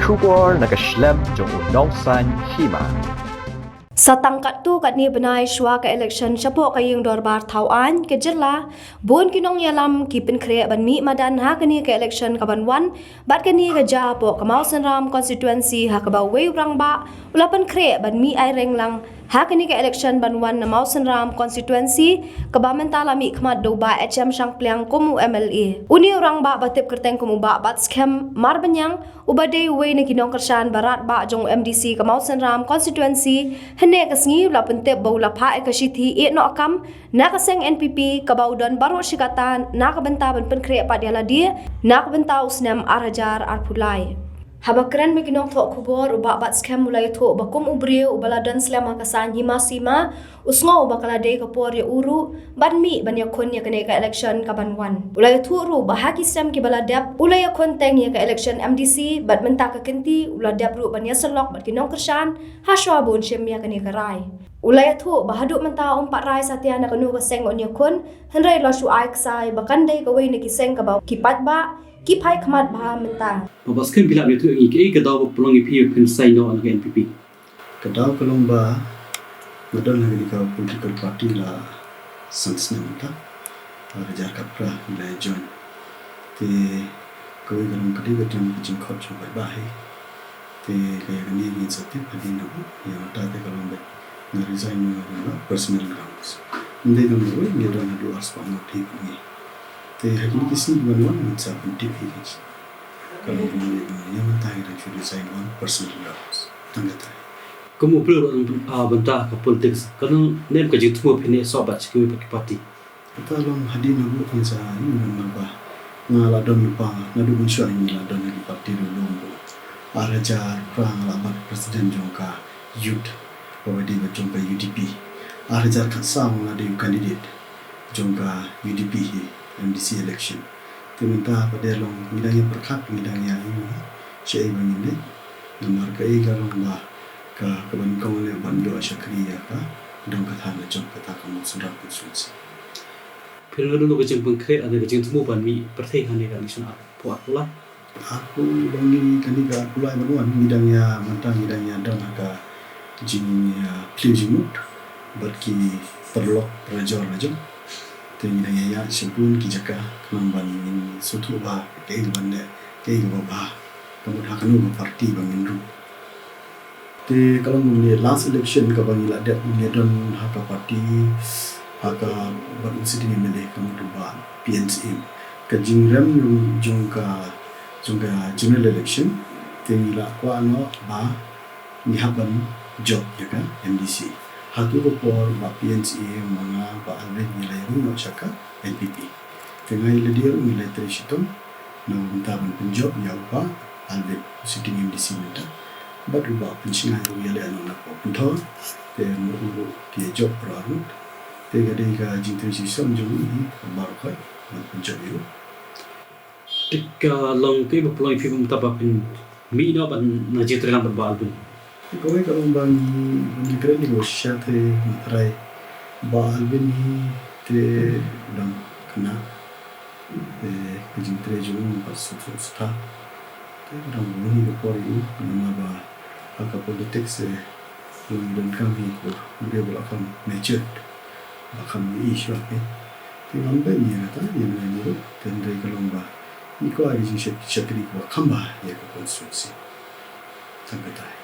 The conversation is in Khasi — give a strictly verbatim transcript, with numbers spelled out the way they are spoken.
Khubor na ka shlem jong u Nongsaiñ Hima. Sa tang katto katne bnai shuwa ka election shapoh ka ïing dorbar thaw aiñ ka jylla, bun ki nongïalam ki pynkhreh ban mih madan ha kane ka election kaban wan, bad kane ka jia hapoh ka Mawsynram constituency ha kaba uwei u rangbah u la pynkhreh ban mih aireng lang ha kane ka election ban wan na Mawsynram constituency, kaba mynta la mih khmat da u Bah H M Shangpliang kum u M L A. Une u rangbah ba tip kyrteng kum u Bah Batskhem Marbaniang, uba dei uwei na ki nongkyrshan ba radbah jong u M D C ka Mawsynram constituency, hynne ka sngi u la pyntip ba u la phah ïa ka shithi ïehnoh kam na ka seng N P P, kaba u don baroh shi katta na ka bynta ban pynkhreh pat ïa lade na ka bynta u snem ar hajar arphew lai. Haba kren bad ki nongthoh khubor, u Bah Batskhem u la ïathuh ba kum u briew uba la don slem ha ka saiñ hima sima, u sngew ba ka la dei ka por ïa u ruh ban mih ban ïakhun ïa kane ka election kaban wan. U la ïathuh ruh ba ha ki snem kiba la dep u la ïakhun teng ïa ka election M D C, bad mynta ka kynti u la dep ruh ban ïasyllok bad ki nongkyrshan hashuwa ba un shim ïa kane ka rai. U la ïathuh ba haduh mynta um pat rai satia na kano ka seng un ïakhun, hynrei la shu ai ksai ba kan dei kawei na ki seng kaba ki paidbah ki phai khmat bha mynta. Bah Batskhem, phi lah ban ïathuh ïa ngi kaei ka daw ba pynlong ïa phi ba phin saiñ noh na ka N P P? Ka daw ka long ba nga don ha kane ka political party la san snem mynta. Ar hajar khatphra ngi la join. Te kawei ka long ka dei ka don ka jingkhot jong u paidbah hi. Te ka ïa kane ngin sa tip hadien nabo. Ïa mynta te ka long ba nga resign na ka personal grounds. Ym dei ka mut ba ngi don haduh arspah ngut hi bad ngi. Te ha kine ki sngi kiban wan ngin sa pyntip hi ka jing. Ka long ba ngi, ïa mynta ngi dang shu resign on personal grounds. Tang kata. Kum u briew ruh, ah, bynta ka politics, ka long ne em ka jingthmu phin ïa soh bad sha kiwei pat ki party? Kata long hadien nabo, phin sa ïa namar ba nga la don lypa, naduh mynshuwa ngi la don ha ki party ruh, long ba ar hajar phra nga la bat president jong ka youth, ba dei ba jong ka U D P. Ar hajar khatsaw nga la dei u candidate jong ka U D P hi M D C election. Te mynta pat de long ngi dang ïa pyrkhat, ngi dang ïa ïohi shaei ba ngin leh. Namar kaei ka long ba ka, kaba nyngkong leh ban ïoh shakri ïa ka dong ka thaiñ la jong kata ka Mawsynram constituency. Phi nga don ka jingpynkhreh, lane ka jingthmu ban mih pyrthei ha kane ka election arphew arphew lai? Arphew, ba ngi kane ka arphew lai ban wan, ngi dang ïa, mynta ngi dang ïa don ha ka jingïa plie jingmut bad ki paralok parajor la jong. Te ngi dang ïa ïaid sha bun ki jaka khnang ban ngin sngewthuh bha kaei kaban leh, kaei kaba bha, ka mut ha kano ka party ba ngin ruh. Te ka long une last election kaba ngi la dep, ngi don ha ka party, ha ka, bad u sitting M L A, ka mut u Bah P N C M. Ka jingrem jong ka, jong ka general election, te ngi la kwah noh ba ngi hap ban jop ïa ka M D C. Hato ka por Bah P N C M, ma nga, Bah Alvin, ngi la ïa rung noh sha ka N P P. Te nga ïa lade ruh ngi la trei shitom na ka bynta ban pynjop ïa u Bah Alvin, u sitting M D C mynta. Bad u Bah Pynshngaiñ ruh u ïaleh noh na ka por pynthor, te ma u ruh ki ïa jop baroh arngut. Te ka dei ka jingtrei shitom jong ngi hi baroh khoit ban pynjop ïa u. Te ka long kaei ba pynlong ïa phi mynta ba phin mih noh ban nang jingtrei lang bad Bah Alvin? Kawei ka long ba ngi, ba ngi kren ïa ka shisha te nga tharai Bah Alvin hi te u dang khynnah. Te ka jingtrei jong u pat suk suk suk. Te ka dang bun hi ka por ïa u, namar ba ha ka politics te long donkam hi u briew ba la kham matured, ba kham ïohi shuwa hi. Te ngam beiñ ïa kata, ïa mynne ruh, te hynrei ka long ba ngi kwah ïa ka jingshakri kaba kham bha ïa ka constituency. Tang kata.